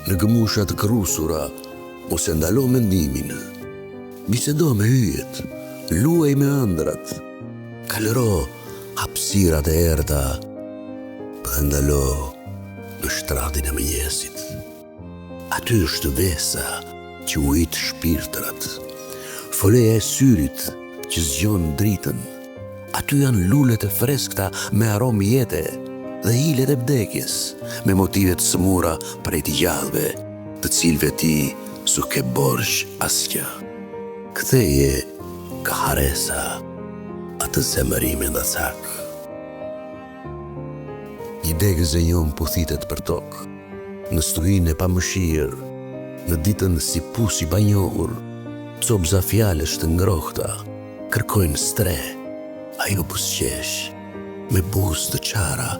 Në gëmusha të kërrusura, mos e ndalo mendimin. Bisedo me yjet, luaj me ëndrrat, kalëro hapësirat e errëta dhe ndalo në shtratin e mëngjesit. Aty është vesa që ujit shpirtrat, foleja e syrit që zgjon dritën. Aty janë lulet e freskëta me aromë jete dhe hilet e vdekjes, me motive të sëmura prej të gjallëve, të cilëve ti s'u ke borxh asgjë. Ktheje ka harresa atë zemërim endacak. Një degëz e njomë puthitet përtokë, në stuhinë e pamëshirë, në ditën si pus i panjohur, copëza fjalësh të ngrohta, kërkojnë strehë, ajo buzëqesh, me buzë të çara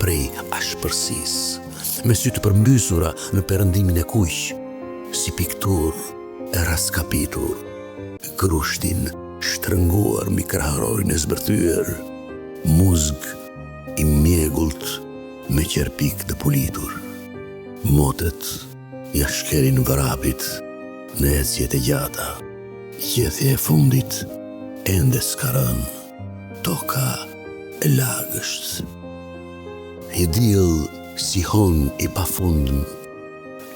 prej ashpërsisë, me sy të përmbysura në perëndimin e kuq, si pikturë e rraskapitur, grushtin shtrënguar mbi kraharorin e zbërthyer, muzg i mjegullt me qerpikë të pulitur. Motet ia shkelin vrapit në ecjet e gjata. Gjethja e fundit ende s'ka rënë. Toka e lagësht. Një diell si hon i pafundmë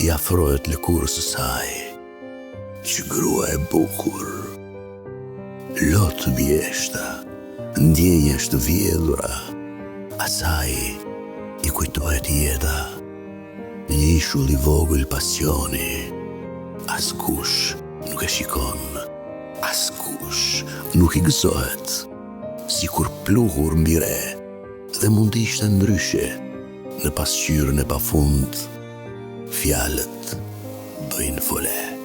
i afrohet lëkurës së saj. Ç'grua e bukur. Lot vjeshta, ndjenjash të vjedhura, asaj i kujtohet jeta. Një ishull i vogël pasioni, askush nuk e shikon, askush nuk i gëzohet, sikur pluhur mbi re, dhe mund të ishte ndryshe në pasqyrën e pafund, fjalët bëjnë fole.